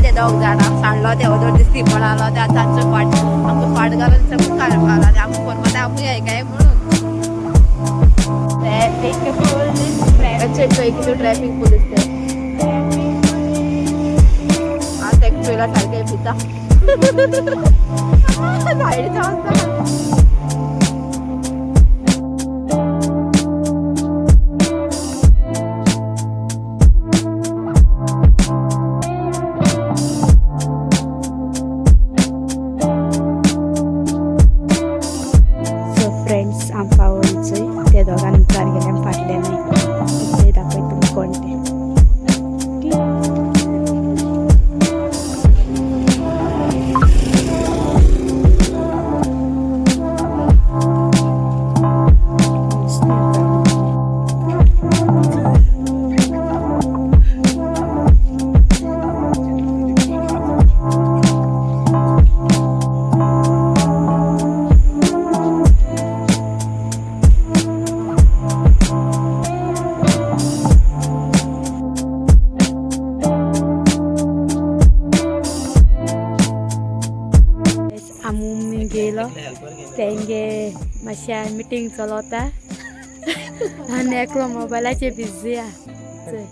ते दोग जाणां सांडलो ते ओदोर दिसती पडालो ते आतां आमचो फाट आमकां फाट घालून सगळें काडपाक आनी आमकां फोन मारता आमकां हें काय म्हणून. ट्रॅफिक पोलीस, अच्छा चोय कितू ट्रॅफिक पुलीस ते. आतां तेका चोयला सारकें भिता सायडीन वचता. सो फ्रेंड्स, आम पावोवचोय ते दोगां मुखार गेले, आमी फाटल्यान ते दाखय तुमकां कोण ते. आमी गेलो तेंगे मातशें मिटींग चलता आनी एकलो मोबायलाचेर बिजी आहा. चोय,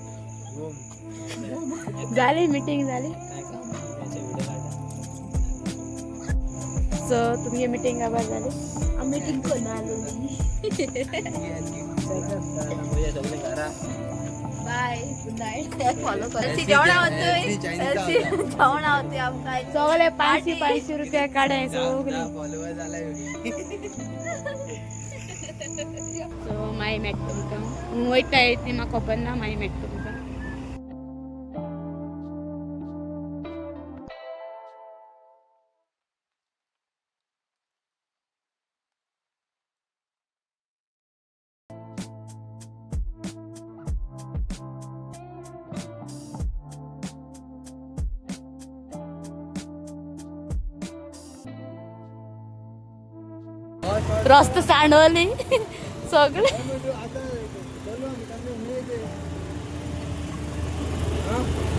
जाली मिटींग जाली. सो तुमगे मिटींग काबार जाली? मिटींग कोण आलोली. बाय, गुड नायट. फॉलो कर. जेवणा वतूय, जेवणा वतूय आमकां. सगळे 500 500 रुपया काडाय सगळी. सो मागीर मेळटा तुमकां. वयताय ती म्हाका खबर ना, मागीर मेळटा तुमकां. रस्तो सांडवली सगळे.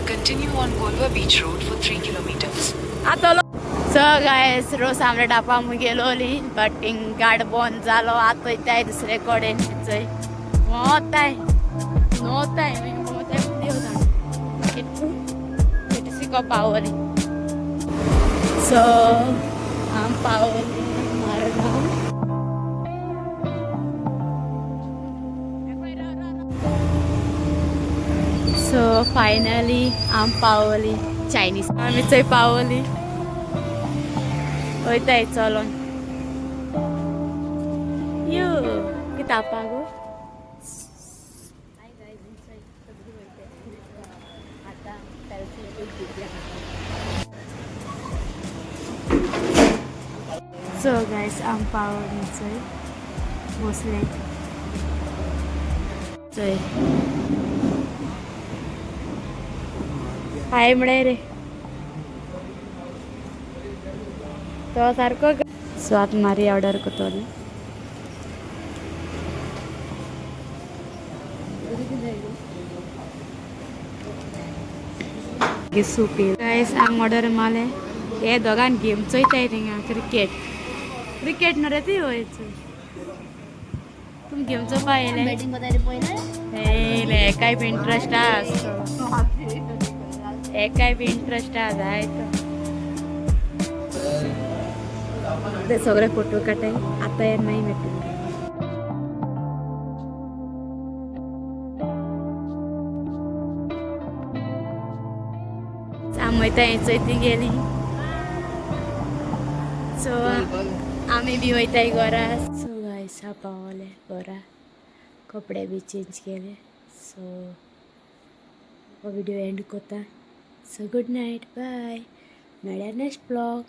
Continue on Colva Beach Road for 3 kilometers. आतां सो गायस, रोस आमलेट आमी गेलोली, बट थिंग गाड बंद जालो. आतां वयताय दुसरे कडेन. चोय, वताय नोताय वताय, देव जाणा कितू पावली. सो आम पावली मारगांव. सो फायनली आम पावली चायनीज. आमी चोय पावली, वयताय चलोन. यो कितें तापा गो. हाय गायज, सगळी वयताय आतां पेल्सी. सो गायस, आम पावली चोय, बसले चोय. हाय म्हणे रे तो सारको. सो आतां मारी ऑर्डर करतली. सूप. गायस, आम ऑर्डर मारले. हे दोगान गेम चोयताय थिंगा, क्रिकेट. क्रिकेट न्हू रे ती? वय, तुम गेम चोवपा येयले? बॅटींग कोताय रे पयलें. येयले. एकाय बी इंट्रस्ट आसतो, एकाय बी इंट्रस्ट आहा जाय तो. ते सगळे फोटो काडटाय आतां. हे मागीर मेळटा तुमकां. आमी वयता चोय, ती गेली. सो आमी बी वयताय घरा. सो गायस, हांव पावले घरा. कपडे बी चेंज केले. सो हो व्हिडिओ एंड करता. सो गुड नायट, बाय, मेळया नेक्स्ट ब्लॉग.